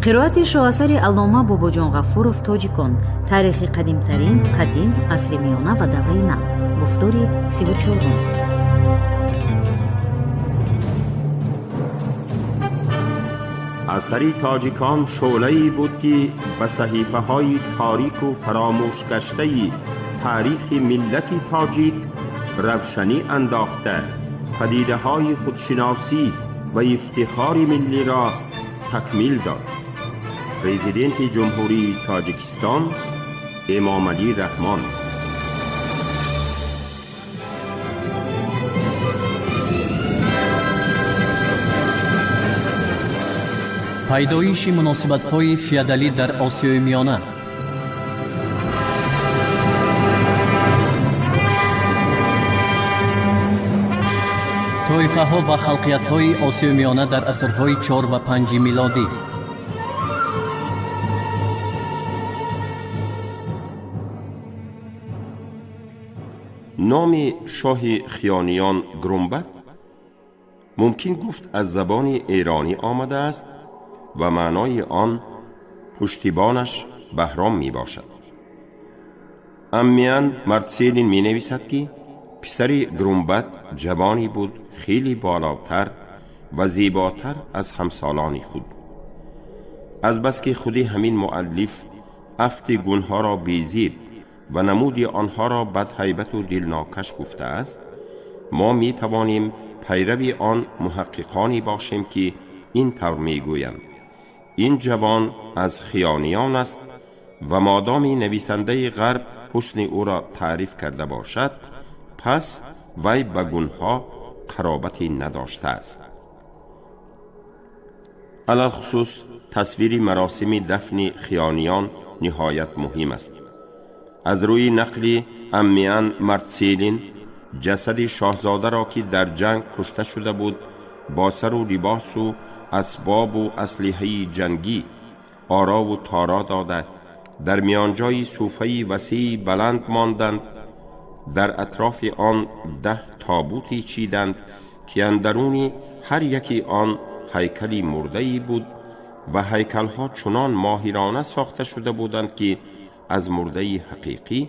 Қироати шоҳасари Аллома Бобоҷон Ғафуров «Тоҷикон: таърихи қадимтарин, қадим, асри миёна ва давраи нав», гуфтори 34-ум. Асари «Тоҷикон» шӯълае буд, ки ба саҳифаҳои торику фаромӯшгаштаи таърихи миллати тоҷик равшанӣ андохта, падидаҳои худшиносӣ ва ифтихори миллиро такмил дод. Президенти Ҷумҳурии Тоҷикистон Эмомалӣ Раҳмон. Пайдоиши муносибатҳои феодалӣ дар Осиёи Миёна. Тоифаҳо ва халқиятҳои Осиёи Миёна дар асрҳои чор ва панҷи милодӣ. Номи шоҳи хиёниён Грумбат мумкин гуфт аз забони эронӣ омадааст ва маънои он пуштибонаш Баҳром мебошад. Аммиан Мартселин менависад, ки писари Грумбат ҷавоне буд хеле болотар ва зеботар аз ҳамсолони худ. Азбаски худи ҳамин муаллиф афти гунҳоро безеб ва намуди онҳоро бадҳайбату дилнокаш гуфтааст, мо метавонем пайрави он муҳаққиқоне бошем, ки ин тавр мегӯянд: ин ҷавон аз хиёниён аст ва модоми нависандаи ғарб ҳусни ӯро таъриф карда бошад, пас вай ба гунҳо қаробате надоштааст. Алалхусус тасвири маросими дафни хиёниён ниҳоят муҳим аст. Аз рӯи нақли Аммиан Мартселин, ҷасади шоҳзодаро, ки дар ҷанг кушта шуда буд, бо сару либосу асбобу аслиҳаи ҷангӣ орову торо дода, дар миёнҷои суфаи васеи баланд монданд. Дар атрофи он 10 тобуте чиданд, ки андаруни ҳар яки он ҳайкали мурдае буд ва ҳайкалҳо чунон моҳирона сохта шуда буданд, ки аз мурдаи ҳақиқӣ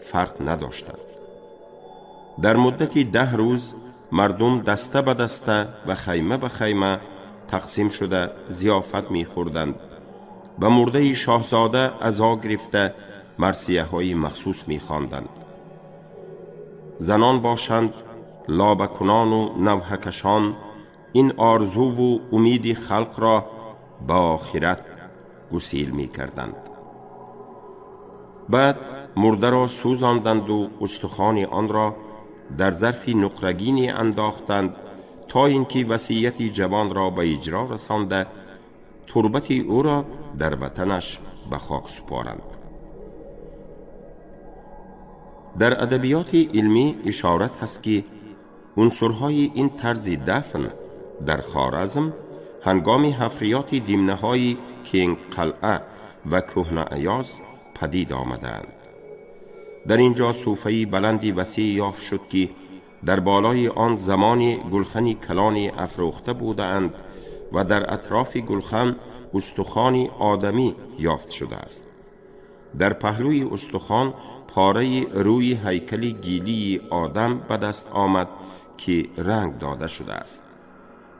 фарқ надоштанд. Дар муддати 10 рӯз мардум даста ба даста ва хайма ба хайма тақсим шуда зиёфат мехӯрданд, ба мурдаи шоҳзода азо гирифта, марсияҳои махсус мехонданд. Занон бошанд, лобакунону навҳакашон ин орзуву умиди халқро ба охират гусел мекарданд. Баъд мурдаро сӯзонданду устухони онро дар зарфи нуқрагине андохтанд, то ин ки васияти ҷавонро ба иҷро расонда, турбати ӯро дар ватанаш ба хок супоранд. Дар адабиёти илмӣ ишорат ҳаст, ки унсурҳои ин тарзи дафн дар Хоразм ҳангоми ҳафриёти димнаҳои Кенгқалъа ва Кӯҳнааёз падид омадаанд. Дар ин ҷо суфаи баланди васеъ ёфт шуд, ки дар болои он замони гулхани калоне афрӯхта будаанд ва дар атрофи гулхан устухони одамӣ ёфт шудааст. Дар паҳлӯи устухон пораи рӯи ҳайкали гилии одам ба даст омад, ки ранг дода шудааст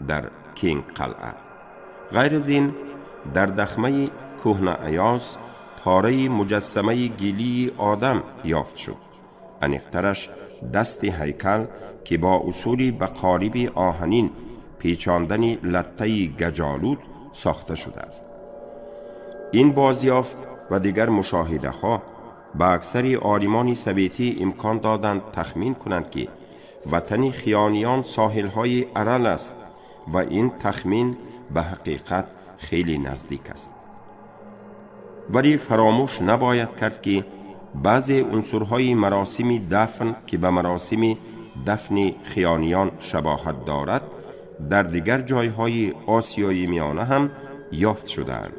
дар Кенгқалъа. Ғайр аз ин, дар дахмаи Кӯҳнааёз пораи муҷассамаи гилии одам ёфт шуд, аниқтараш дасти ҳайкал, ки бо усули ба қолиби оҳанин печондани латтаи гаҷолуд сохта шудааст. Ин бозёфт ва дигар мушоҳидаҳо ба аксари олимони советӣ имкон доданд тахмин кунанд, ки ватани хиёниён соҳилҳои Арал аст ва ин тахмин ба ҳақиқат хеле наздик аст. Вале фаромӯш набояд кард, ки баъзе унсурҳои маросими дафн, ки ба маросими дафни хиёниён шабоҳат дорад, дар дигар ҷойҳои Осиёи Миёна ҳам ёфт шудаанд.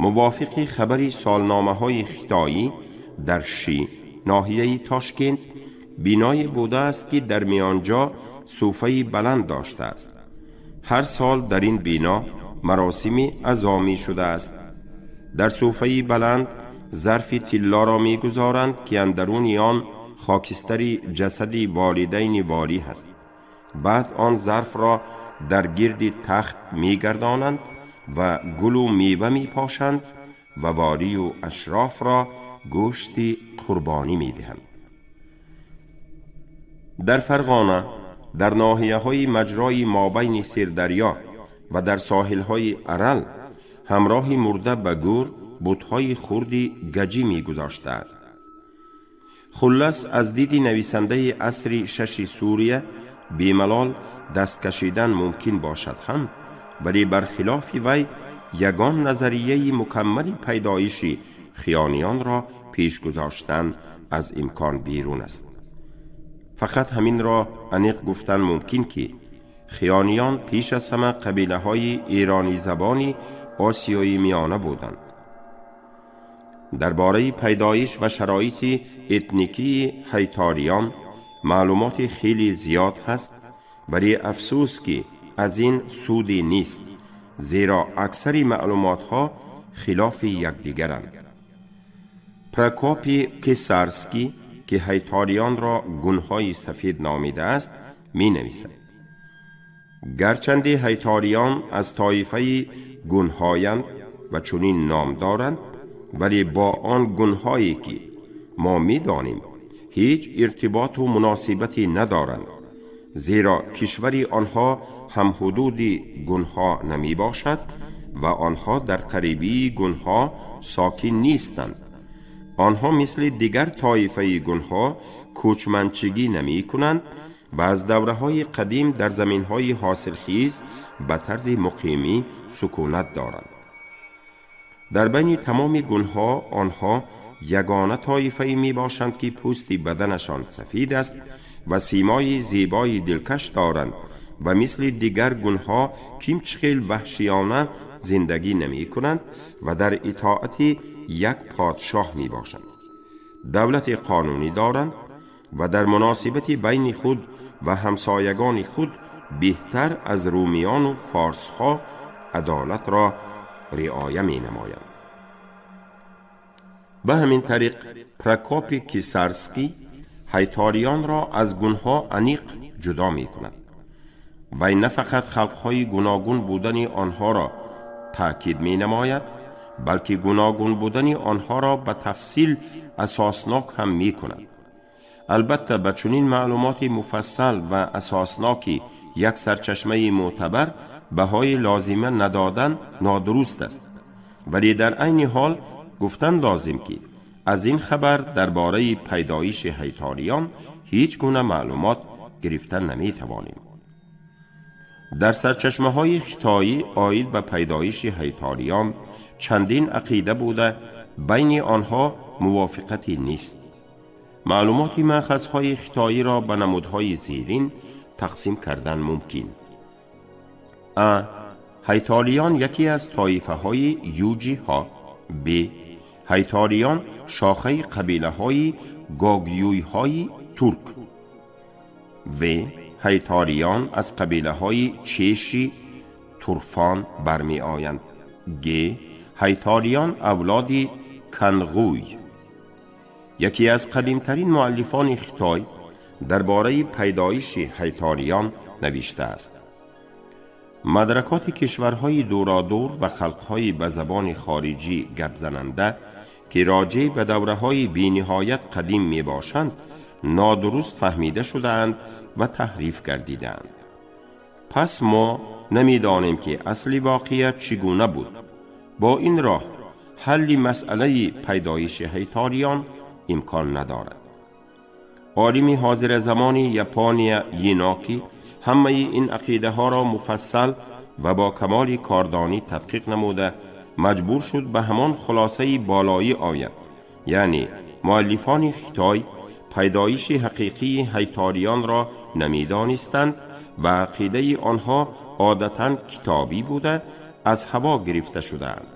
Мувофиқи хабари солномаҳои хитоӣ, дар Ши, ноҳияи Тошкент, биное будааст, ки дар миёнҷо суфаи баланд доштааст. Ҳар сол дар ин бино маросими азомӣ шудааст. Дар суфаи баланд зарфи тиллоро мегузоранд, ки андаруни он хокистари ҷасади волидайни волӣ ҳаст. Баъд он зарфро дар гирди тахт мегардонанд ва гулу мева мепошанд ва волию ашрофро гӯшти қурбонӣ медиҳанд. Дар Фарғона, дар ноҳияҳои маҷрои мобайни Сирдарё ва дар соҳилҳои Арал ҳамроҳи мурда ба гӯр бутҳои хурди гаҷӣ мегузоштаанд. Хуллас, аз диди нависандаи асри шаши Сурия бемалол даст кашидан мумкин бошад ҳам, вале бархилофи вай ягон назарияи мукаммали пайдоиши хиёниёнро пеш гузоштан аз имкон берун аст. Фақат ҳаминро аниқ гуфтан мумкин, ки хиёниён пеш аз ҳама қабилаҳои эронӣзабони Осиёи Миёна буданд. Дар бораи пайдоиш ва шароити этникии ҳайтолиён маълумоти хеле зиёд ҳаст, вале афсӯс, ки аз ин суде нест, зеро аксари маълумотҳо хилофи якдигаранд. Прокопи Кесарский, ки ҳайтолиёнро гунҳои сафед номидааст, менависад: гарчанде ҳайтолиён аз тоифаи гунҳоянд ва чунин ном доранд, вале бо он гунҳое, ки мо медонем, ҳеҷ иртиботу муносибате надоранд, зеро кишвари онҳо ҳамҳудуди гунҳо намебошад ва онҳо дар қарибии гунҳо сокин нестанд. Онҳо мисли дигар тоифаи гунҳо кӯчманчигӣ намекунанд ва аз давраҳои қадим дар заминҳои ҳосилхез ба тарзи муқимӣ сукунат доранд. Дар байни тамоми гунҳо онҳо ягона тоифае мебошанд, ки пӯсти баданашон сафид аст ва симои зебои дилкаш доранд ва мисли дигар гунҳо кимчихел ваҳшиёна зиндагӣ намекунанд ва дар итоати як подшоҳ мебошанд, давлати қонунӣ доранд ва дар муносибати байни худ ва ҳамсоягони худ беҳтар аз румиёну форсҳо адолатро риоя менамоянд. Ба ҳамин тариқ, Прокопи Кесарский ҳайтолиёнро аз гунҳо аниқ ҷудо мекунад. Вай на фақат халқҳои гуногун будани онҳоро таъкид менамояд, балки гуногун будани онҳоро ба тафсил асоснок ҳам мекунад. Албатта, ба чунин маълумоти муфассал ва асосноки як сарчашмаи мӯътабар баҳои лозима надодан нодуруст аст, вале дар айни ҳол гуфтан лозим, ки аз ин хабар дар бораи пайдоиши ҳайтолиён ҳеҷ гуна маълумот гирифта наметавонем. Дар сарчашмаҳои хитоӣ оид ба пайдоиши ҳайтолиён чандин ақида буда, байни онҳо мувофиқате нест. Маълумоти маъхазҳои хитоиро ба намудҳои зерин тақсим кардан мумкин: а ҳайтолиён яке аз тоифаҳои юҷиҳо, б ҳайтолиён шохаи қабилаҳои гогюйҳои турк, в ҳайтолиён аз қабилаҳои чеши турфон бармеоянд, г ҳайтолиён авлоди Канғуй. Яке аз қадимтарин муаллифони Хитой дар бораи пайдоиши ҳайтолиён навиштааст: мадракоти кишварҳои дуродур ва халқҳои ба забони хориҷӣ гапзананда, ки роҷеъ ба давраҳои бениҳоят қадим мебошанд, нодуруст фаҳмида шудаанд ва таҳриф гардидаанд. Пас мо намедонем, ки асли воқеа чӣ гуна буд. Бо ин роҳ ҳалли масъалаи пайдоиши ҳайтолиён имкон надорад. Олими ҳозиразамони Япония Йиноки ҳамаи ин ақидаҳоро муфассал ва бо камоли кордонӣ тадқиқ намуда, маҷбур шуд ба ҳамон хулосаи болоӣ ояд, яъне муаллифони Хитой пайдоиши ҳақиқии ҳайтолиёнро намедонистанд ва ақидаи онҳо одатан китобӣ буда, аз ҳаво гирифта шудаанд.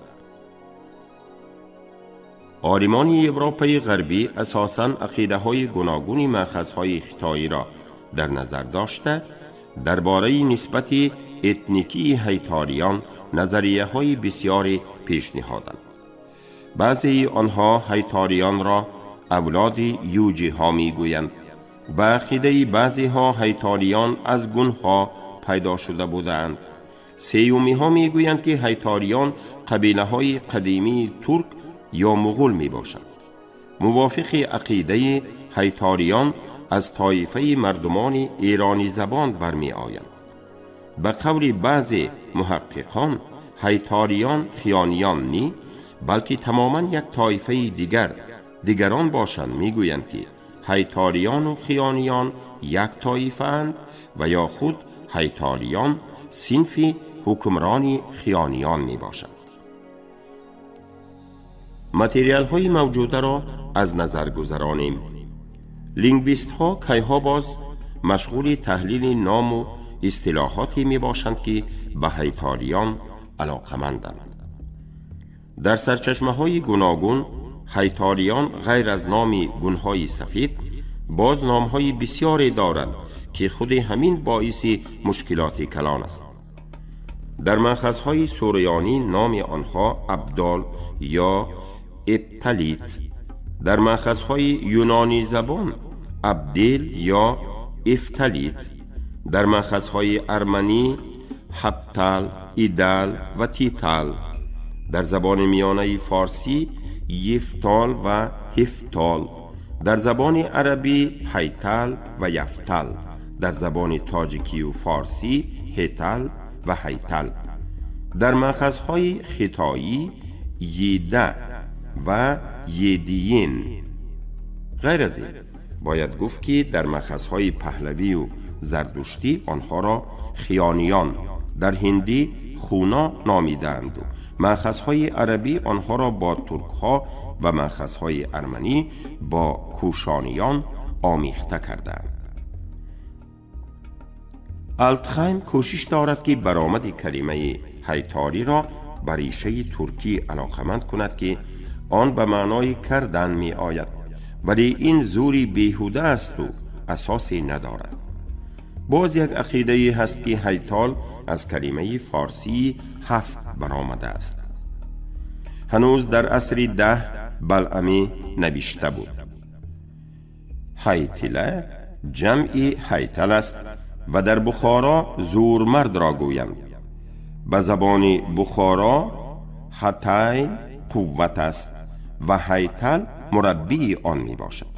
Олимони Европаи Ғарбӣ асосан ақидаҳои гуногуни маъхазҳои хитоиро дар назар дошта, дар бораи нисбати этникии ҳайтолиён назарияҳои бисёре пешниҳоданд. Баъзеи онҳо ҳайториёнро авлоди юҷиҳо мегӯянд. Ба ақидаи баъзеҳо ҳайториён аз гунҳо пайдо шуда будаанд. Сеюмиҳо мегӯянд, ки ҳайториён қабилаҳои қадимии турк ё муғул мебошанд. Мувофиқи ақидаи ҳайториён аз тоифаи мардумони эронӣзабон бармеоянд. Ба қавли баъзе муҳаққиқон, ҳайториён хиёниён ни, балки тамоман як тоифаи дигар. Дигарон бошанд, мегӯянд, ки ҳайториёну хиёниён як тоифаанд ва ё худ ҳайториён синфи ҳукмрони хиёниён мебошанд. Материалҳои мавҷударо аз назар гузаронем. Лингвистҳо кайҳо боз машғули таҳлили ному истилоҳоте мебошанд, ки ба ҳайториён алоқаманданд. Дар сарчашмаҳои гуногун ҳайториён ғайр аз номи гунҳои сафед боз номҳои бисёре доранд, ки худи ҳамин боиси мушкилоти калон аст. Дар манхазҳои суриёнӣ номи онҳо Абдол ё Эпталит, дар манхазҳои юнонӣ забон Абдел ё Эфталит, дар манхазҳои арманӣ Ҳаптал, Идал ва Титал, дар забони миёнаи форсӣ Ефтол ва Ҳефтол, дар забони арабӣ Ҳайтал ва Яфтал, дар забони тоҷикию форсӣ Ҳетал ва Ҳайтал, дар манхазҳои хитоӣ Йида ва Йедиен. Ғайр аз ин, бояд гуфт, ки дар манхазҳои паҳлавию зардуштӣ онҳоро хиёниён, дар ҳиндӣ хуна номидаанду манхазҳои арабӣ онҳоро бо туркҳо ва манхазҳои арманӣ бо кӯшониён омихта кардаанд. Алтхайм кӯшиш дорад, ки баромади калимаи ҳайториро ба решаи туркӣ алоқаманд кунад, ки он ба маънои кардан меояд, вале ин зури беҳуда асту асосе надорад. Боз як ақидае ҳаст, ки ҳайтол аз калимаи форсии ҳафт баромадааст. Ҳанӯз дар асри 10 Балъамӣ навишта буд: ҳайтила ҷамъи ҳайтал аст ва дар Бухоро зӯрмардро гӯянд. Ба забони Бухоро ҳатай қувват аст ва ҳайтал мураббии он мебошад.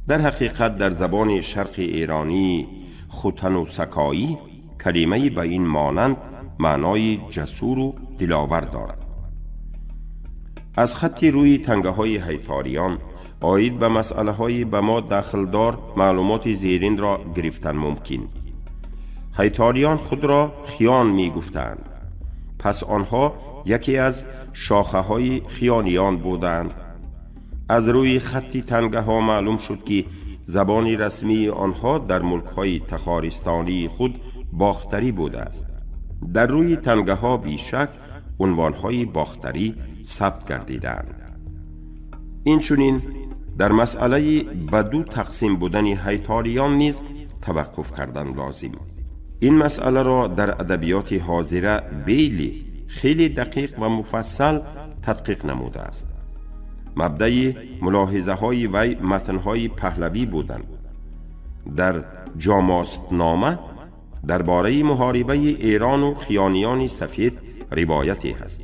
Дар ҳақиқат, дар забони шарқи эронии хутану сакоӣ калимаи ба ин монанд маънои ҷасуру диловар дорад. Аз хатти рӯи тангаҳои ҳайториён оид ба масъалаҳои ба мо дахлдор маълумоти зеринро гирифтан мумкин. Ҳайториён худро хиён мегуфтаанд, пас онҳо яке аз шохаҳои хиёниён буданд. Аз рӯи хатти тангаҳо маълум шуд, ки забони расмии онҳо дар мулкҳои тахористонии худ бохтарӣ будааст. Дар рӯи тангаҳо бешак унвонҳои бохтарӣ сабт гардидаанд. Инчунин дар масъалаи ба ду тақсим будани ҳайториён низ таваққуф кардан лозим. Ин масъаларо дар адабиёти ҳозира Бейли хеле дақиқ ва муфассал тадқиқ намудааст. Мабдаи мулоҳизаҳои вай матнҳои паҳлавӣ буданд. Дар Ҷомоспнома дар бораи муҳорибаи Эрону хиёниёни сафед ривояте ҳаст.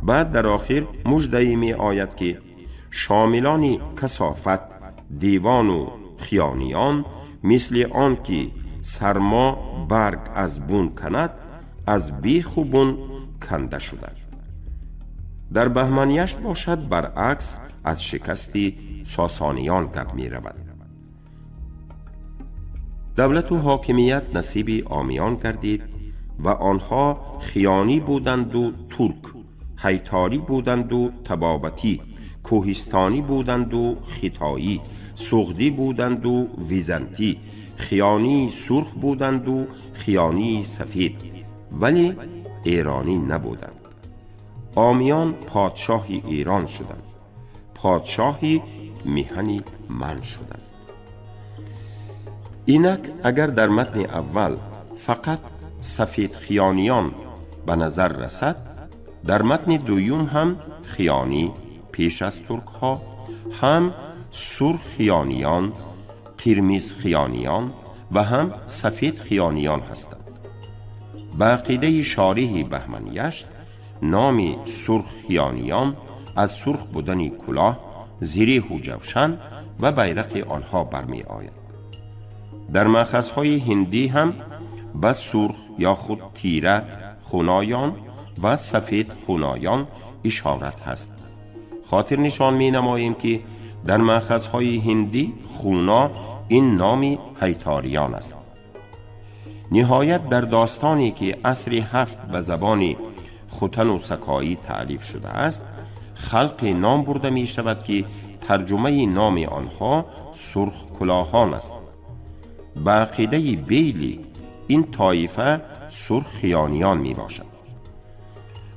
Баъд дар охир муждае меояд, ки шомилони касофат, девону хиёниён, мисли он ки сармо барг аз бун канад, аз беху бун канда шуданд. Дар Баҳманяшт бошад, баръакс, аз шикасти сосониён гап меравад. Давлату ҳокимият насиби омиён гардид ва онҳо хиёнӣ буданду турк, ҳайторӣ буданду табобатӣ, кӯҳистонӣ буданду хитоӣ, суғдӣ буданду византӣ, хиёнии сурх буданду хиёнии сафед, вале эронӣ набуданд. Омиён подшоҳи Эрон шуданд, подшоҳи миҳани ман шуданд. Инак, агар дар матни аввал фақат сафедхиёниён ба назар расад, дар матни дуюм ҳам хиёнӣ пеш аз туркҳо, ҳам сурх хиёниён, қирмиз хиёниён ва ҳам сафед хиёниён ҳастанд. Ба ақидаи шориҳи Баҳманяшт, номи сурх хиёниён аз сурх будани кулоҳ, зиреҳу ҷавшан ва байрақи онҳо бармеояд. Дар маъхазҳои ҳиндӣ ҳам ба сурх ё худ тира хуноён ва сафед хуноён ишорат ҳаст. Хотирнишон менамоем, ки дар маъхазҳои ҳиндӣ хуно ин номи ҳайториён аст. Ниҳоят, дар достоне, ки асри ҳафт ба забони хутану сакоӣ таълиф шудааст, халқе ном бурда мешавад, ки тарҷумаи номи онҳо сурхкулоҳон аст. Ба ақидаи Бейли, ин тоифа сурххиёниён мебошад.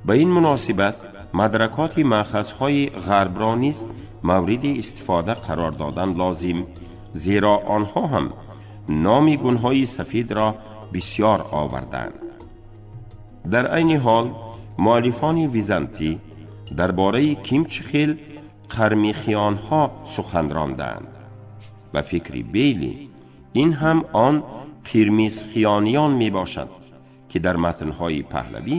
Ба ин муносибат мадракоти маъхазҳои ғарбро низ мавриди истифода қарор додан лозим, зеро онҳо ҳам номи гунҳои сафедро бисёр овардаанд. Дар айни ҳол муаллифони византӣ дар бораи кимчихел қармихиёнҳо сухан рондаанд. Ба фикри Бейли, ин ҳам он қирмизхиёниён мебошад, ки дар матнҳои паҳлавӣ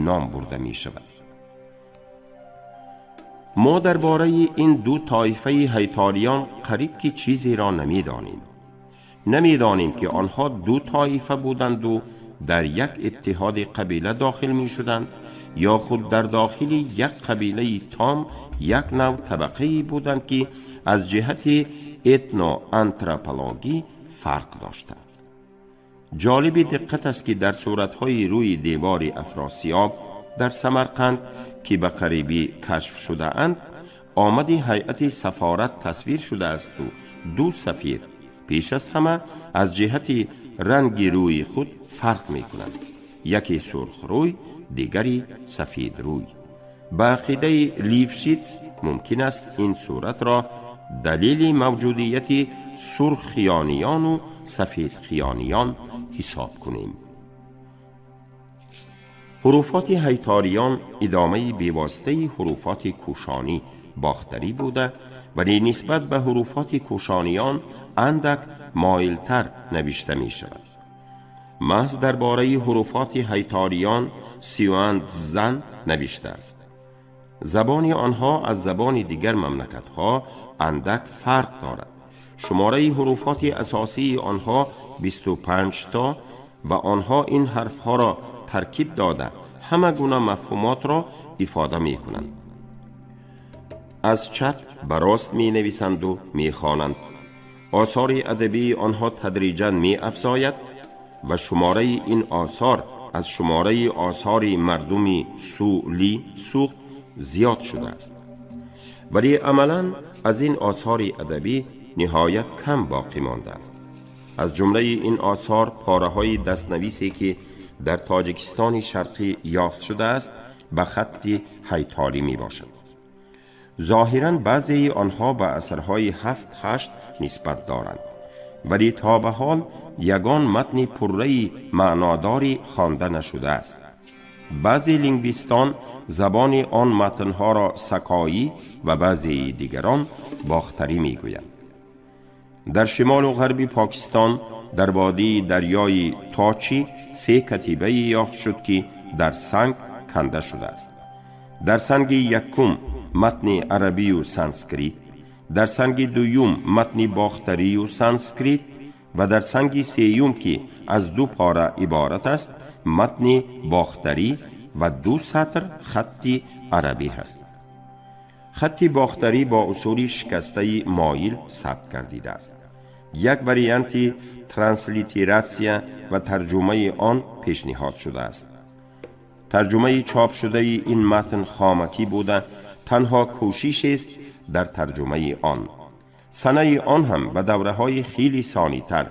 ном бурда мешавад. Мо дар бораи ин ду тоифаи ҳайториён қариб ки чизеро намедонем. Намедонем, ки онҳо ду тоифа буданду дар як иттиҳоди қабила дохил мешуданд ё худ дар дохили як қабилаи том як нав табақае буданд, ки аз ҷиҳати этноантропологӣ фарқ доштанд. Ҷолиби диққат аст, ки дар суратҳои рӯи девори Афросиёб дар Самарқанд, ки ба қарибӣ кашф шудаанд, омади ҳайати сафорат тасвир шудаасту ду сафир пеш аз ҳама аз ҷиҳати ранги рӯи худ фарқ мекунанд: яке сурхрӯй, дигари сафедрӯй. Ба ақидаи Лившиц, мумкин аст ин суратро далели мавҷудияти сурххиёниёну сафедхиёниён ҳисоб кунем. Ҳуруфоти ҳайториён идомаи бевоситаи ҳуруфоти кӯшонӣ бохтарӣ буда, вале нисбат ба ҳуруфоти кӯшониён андак моилтар навишта мешавад. Маҳз дар бораи ҳуруфоти ҳайториён Сюан Цзан навиштааст: забони онҳо аз забони дигар мамлакатҳо андак фарқ дорад. Шумораи ҳуруфоти асосии онҳо 25 то ва онҳо ин ҳарфҳоро таркиб дода, ҳама гуна мафҳумотро ифода мекунанд. Аз чап ба рост менависанду мехонанд. Осори адабии онҳо тадриҷан меафзояд ва шумораи ин осор аз шумораи осори мардуми Су-Ли Суғд зиёд шудааст, вале амалан аз ин осори адабӣ ниҳоят кам боқӣ мондааст. Аз ҷумлаи ин осор пораҳои дастнависе, ки дар Тоҷикистони Шарқӣ ёфт шудааст, ба хатти ҳайторӣ мебошад. Зоҳиран баъзеи онҳо ба асрҳои ҳафт ҳашт нисбат доранд, вале то ба ҳол ягон матни пурраи маънодори хонда нашудааст. Баъзе лингвистон забони он матнҳоро сакоӣ ва баъзеи дигарон бохтарӣ мегӯянд. Дар шимолу ғарби Покистон, дар водии дарёи Точи, се катибае ёфт шуд, ки дар санг канда шудааст. Дар санги якум матни арабию санскрит, дар санги дуюм матни бохтарию санскрит ва дар санги сеюм, ки аз ду пора иборат аст, матни бохтарӣ ва ду сатр хатти арабӣ ҳаст. Хатти бохтарӣ бо усули шикастаи моил сабт гардидааст. Як варианти транслитератсия ва тарҷумаи он пешниҳод шудааст. Тарҷумаи чопшудаи ин матн хомакӣ буда, танҳо кӯшишест дар тарҷумаи он. Санаи он ҳам ба давраҳои хеле сонитар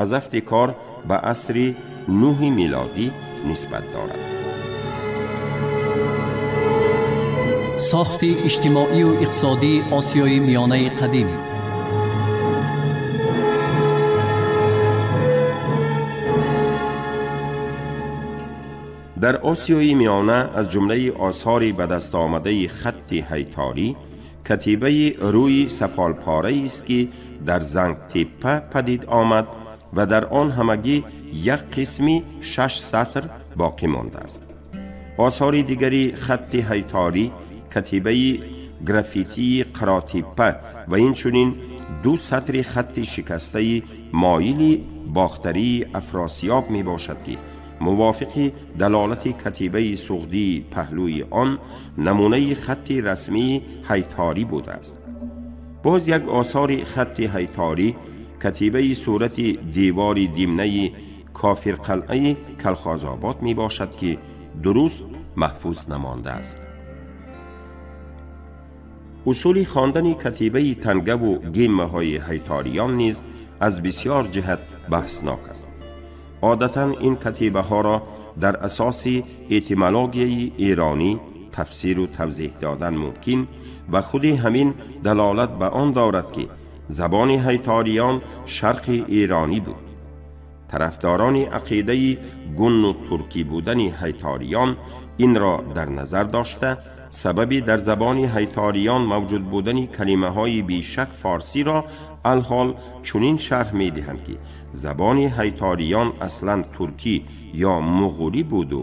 аз афти кор ба асри нӯҳи милодӣ нисбат дорад. Сохти иҷтимоию иқтисодии Осиёи Миёнаи қадим. Дар Осиёи Миёна аз ҷумлаи осори ба даст омадаи хатти ҳайтолӣ катибаи рӯи сафолпораест ки дар Зангтеппа падид омад ва дар он ҳамагӣ як қисми 6 сатр боқӣ мондааст. Осори дигари хатти ҳайтолӣ катибаи графитии Қаротеппа ва инчунин 2 сатри хатти шикастаи моили бохтарии Афросиёб мебошад ки мувофиқи далолати катибаи суғдии паҳлӯи он намунаи хатти расмии ҳайтолӣ будааст. Боз як осори хатти ҳайтолӣ катибаи сурати девори димнаи Кофирқалъаи Калхозобод мебошад ки дуруст маҳфуз намондааст. Усули хондани катибаи тангаву геммаҳои ҳайтолиён низ аз бисёр ҷиҳат баҳснок аст. Одатан ин катибаҳоро дар асоси этимологияи эронӣ тафсиру тавзеҳ додан мумкин ва худи ҳамин далолат ба он дорад ки забони ҳайтолиён шарқи эронӣ буд. Тарафдорони ақидаи гунну туркӣ будани ҳайтолиён инро дар назар дошта, сабаби дар забони ҳайтолиён мавҷуд будани калимаҳои бешак форсиро алҳол чунин шарҳ медиҳанд ки забони ҳайтолиён аслан туркӣ ё муғулӣ буду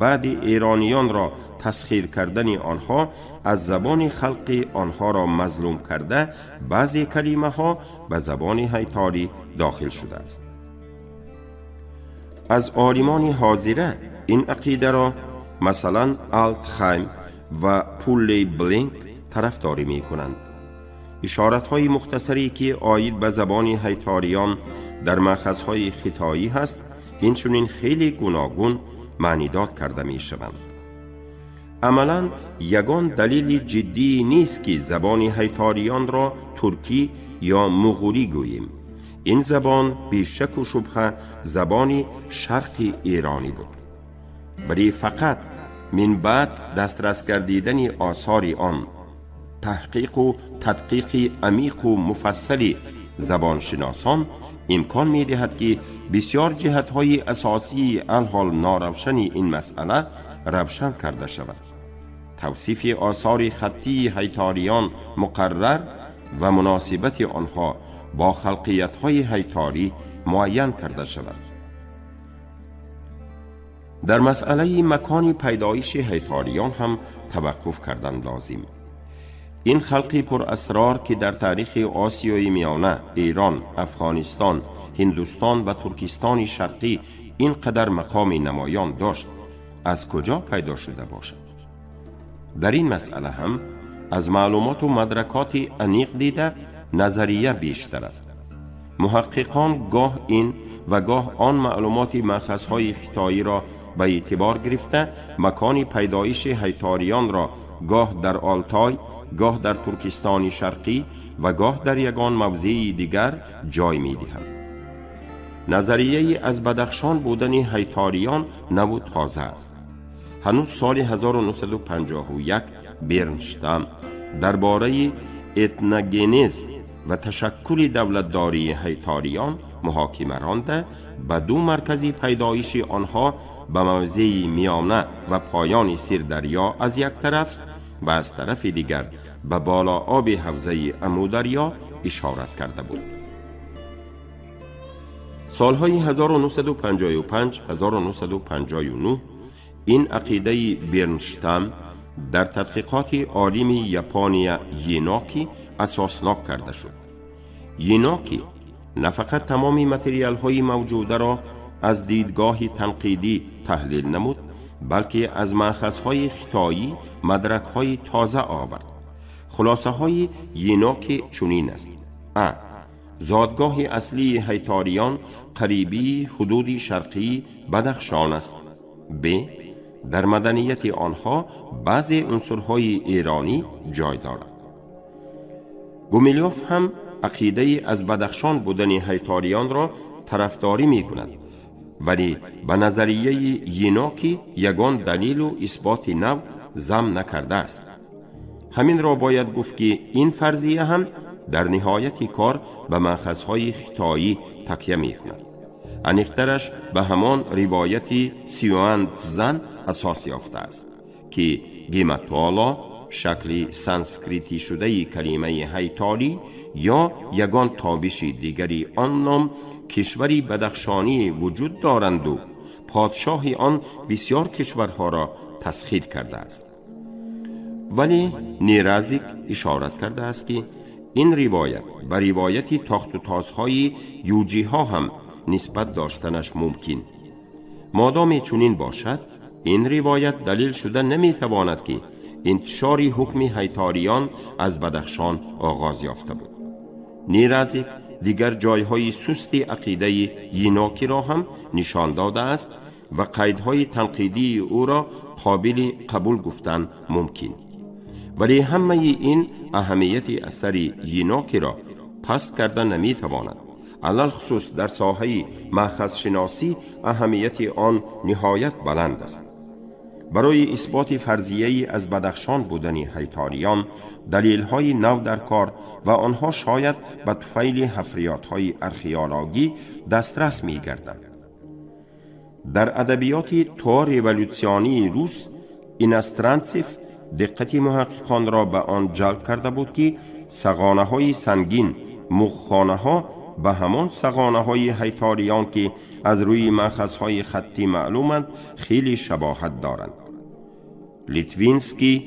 баъди эрониёнро тасхир кардани онҳо аз забони халқи онҳоро мазлум карда, баъзе калимаҳо ба забони ҳайтолӣ дохил шудааст. Аз олимони ҳозира ин ақидаро масалан Алтхайм ва Пуллей Блинк тарафдорӣ мекунанд. Ишоратҳои мухтасаре ки оид ба забони ҳайтолиён дар маъхазҳои хитоӣ ҳаст, инчунин хеле гуногун маънидод карда мешаванд. Амалан ягон далели ҷиддие нест ки забони ҳайтолиёнро туркӣ ё муғулӣ гӯем. Ин забон бешаку шубҳа забони шарқи эронӣ буд, вале фақат минбаъд дастрас гардидани осори он, таҳқиқу тадқиқи амиқу муфассали забоншиносон имкон медиҳад ки бисёр ҷиҳатҳои асосии алҳол норавшани ин масъала равшан карда шавад. Тавсифи осори хаттии ҳайтолиён муқаррар ва муносибати онҳо бо халқиятҳои ҳайтолӣ муайян карда шавад. Дар масъалаи макони пайдоиши ҳайтолиён ҳам таваққуф кардан лозим. Ин халқи пурасрор ки дар таърихи Осиёи Миёна, Эрон, Афғонистон, Ҳиндустон ва Туркистони Шарқӣ ин қадар мақоми намоён дошт, аз куҷо пайдо шуда бошад? Дар ин масъала ҳам аз маълумоту мадракоти аниқ дида назария бештар аст. Муҳаққиқон гоҳ ин ва гоҳ он маълумоти маъхазҳои хитоиро ба эътибор гирифта, макони пайдоиши ҳайтолиёнро гоҳ дар Олтой, гоҳ дар Туркистони Шарқӣ ва гоҳ дар ягон мавзеи дигар ҷой медиҳанд. Назарияи аз Бадахшон будани ҳайтолиён наву тоза аст. Ҳанӯз соли 1951 Бернштам дар бораи этногенез ва ташаккули давлатдории ҳайтолиён муҳокима ронда, ба ду маркази пайдоиши онҳо ба мавзеи миёна ва поёни Сирдарё аз як тараф ва аз тарафи дигар ба болооби ҳавзаи Амударё ишорат карда буд. Солҳои 1955-1959 ин ақидаи Бернштам дар тадқиқоти олими Япония Еноки асоснок карда шуд. Еноки на фақат тамоми материалҳои мавҷударо аз дидгоҳи танқидӣ таҳлил намуд, балки аз маъхазҳои хитоӣ мадракҳои тоза овард. Хулосаҳои Еноки чунин аст: а зодгоҳи аслии ҳайтолиён қарибии ҳудуди шарқии Бадахшон аст. Б дар маданияти онҳо баъзе унсурҳои эронӣ ҷой дорад. Гумилёв ҳам ақидаи аз Бадахшон будани ҳайтолиёнро тарафдорӣ мекунад, вале ба назарияи Еноки ягон далилу исботи нав зам накардааст. Ҳаминро бояд гуфт ки ин фарзия ҳам дар ниҳояти кор ба маъхазҳои хитоӣ такя мекунад. Аниқтараш ба ҳамон ривояти Сюан-Цзан асос ёфтааст, ки гематоло шакли санскритишудаи калимаи ҳайтолӣ ё ягон тобиши дигари он ном кишвари бадахшонӣ вуҷуд доранду подшоҳи он бисёр кишварҳоро тасхир кардааст. Вале Неразик ишорат кардааст, ки ин ривоят ба ривояти тохтутозҳои юҷиҳо ҳам нисбат доштанаш мумкин. Модоме чунин бошад, ин ривоят далил шуда наметавонад, ки интишори ҳукми ҳайториён аз Бадахшон оғоз ёфта буд. Неразик дигар ҷойҳои сусти ақидаи Йинокиро ҳам нишон додааст ва қайдҳои танқидии ӯро қобили қабул гуфтан мумкин. Вале ҳамаи ин аҳамияти асари Йинокиро паст карда наметавонад. Алалхусус дар соҳаи маъхазшиносӣ аҳамияти он ниҳоят баланд аст. Барои исботи фарзияи аз Бадахшон будани ҳайториён далелҳои нав дар кор ва онҳо шояд ба туфайли ҳафриётҳои археологӣ дастрас мегарданд. Дар адабиёти то революсионии рус Иностранцев диққати муҳаққиқонро ба он ҷалб карда буд, ки сағонаҳои сангин муғхонаҳо ба ҳамон сағонаҳои ҳайториён, ки аз рӯи маъхазҳои хаттӣ маълуманд, хеле шабоҳат доранд. Литвинский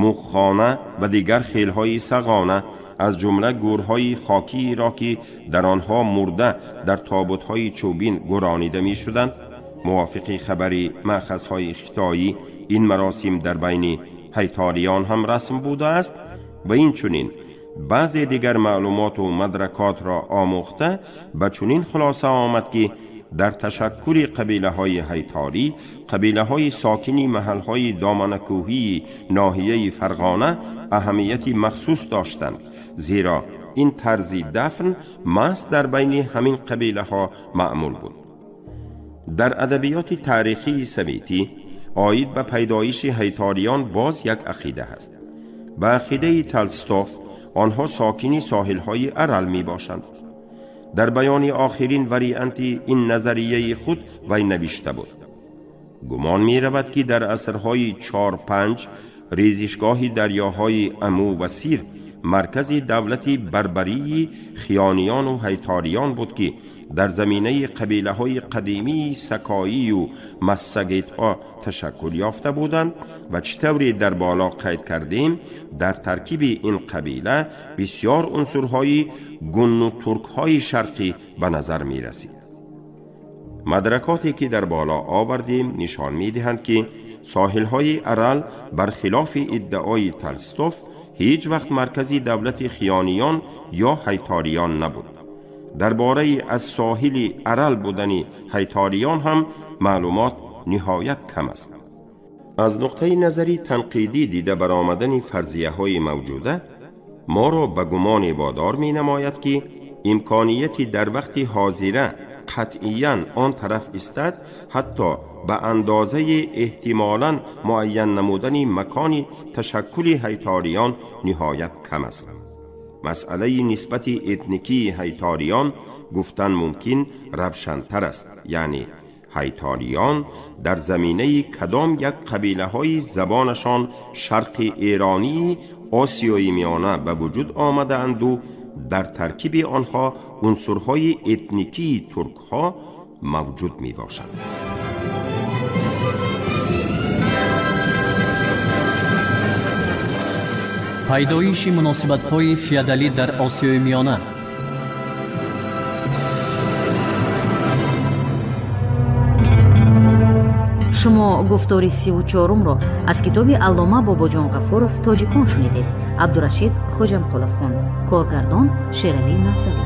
муғхона ва дигар хелҳои сағона, аз ҷумла гӯрҳои хокиро, ки дар онҳо мурда дар тобутҳои чӯбин гӯронида мешуданд, мувофиқи хабари маъхазҳои хитоӣ ин маросим дар байни ҳайториён ҳам расм будааст, ва инчунин баъзе дигар маълумоту мадракотро омӯхта, ба чунин хулоса омад, ки дар ташаккули қабилаҳои ҳайторӣ қабилаҳои сокини маҳалҳои доманакӯҳии ноҳияи Фарғона аҳамияти махсус доштанд, зеро ин тарзи дафн маҳз дар байни ҳамин қабилаҳо маъмул буд. Дар адабиёти таърихии советӣ оид ба пайдоиши ҳайториён боз як ақида ҳаст. Ба ақидаи Толстов, онҳо сокини соҳилҳои Арал мебошанд. Дар баёни охирин варианти ин назарияи худ вай навишта буд: гумон меравад, ки дар асрҳои 4-5 резишгоҳи дарёҳои Аму ва Сир маркази давлати барбарии хиёниёну ҳайториён буд, ки дар заминаи қабилаҳои қадимии сакоию массагетҳо ташаккул ёфта буданд ва чӣ тавре дар боло қайд кардем, дар таркиби ин қабила бисёр унсурҳои гунну туркҳои шарқӣ ба назар мерасид. Мадракоте, ки дар боло овардем, нишон медиҳанд, ки соҳилҳои Арал бархилофи иддаои Толстов ҳеҷ вақт маркази давлати хиёниён ё ҳайториён набуд. Дар бораи аз соҳили Арал будани ҳайториён ҳам маълумот ниҳоят кам аст. Аз нуқтаи назари танқидӣ дида баромадани фарзияҳои мавҷуда моро ба гумоне водор менамояд, ки имконияти дар вақти ҳозира қатъиян он тараф истад, ҳатто ба андозаи эҳтимолан муайян намудани макони ташаккули ҳайториён ниҳоят кам аст. Масъалаи нисбати этникии ҳайториён гуфтан мумкин равшантар аст, яъне ҳайториён дар заминаи кадом як қабилаҳои забонашон шарқи эронии Осиёи Миёна ба вуҷуд омадаанду дар таркиби онҳо унсурҳои этникии туркҳо мавҷуд мебошанд. Пайдоиши муносибатҳои феодалӣ дар Осиёи Миёна. Шумо гуфтори 34-умро аз китоби аллома Бобоҷон Ғафуров «Тоҷикон» шунидед. Абдурашид Хоҷамқулов хонд, коргардон Шералӣ Наҳзавӣ.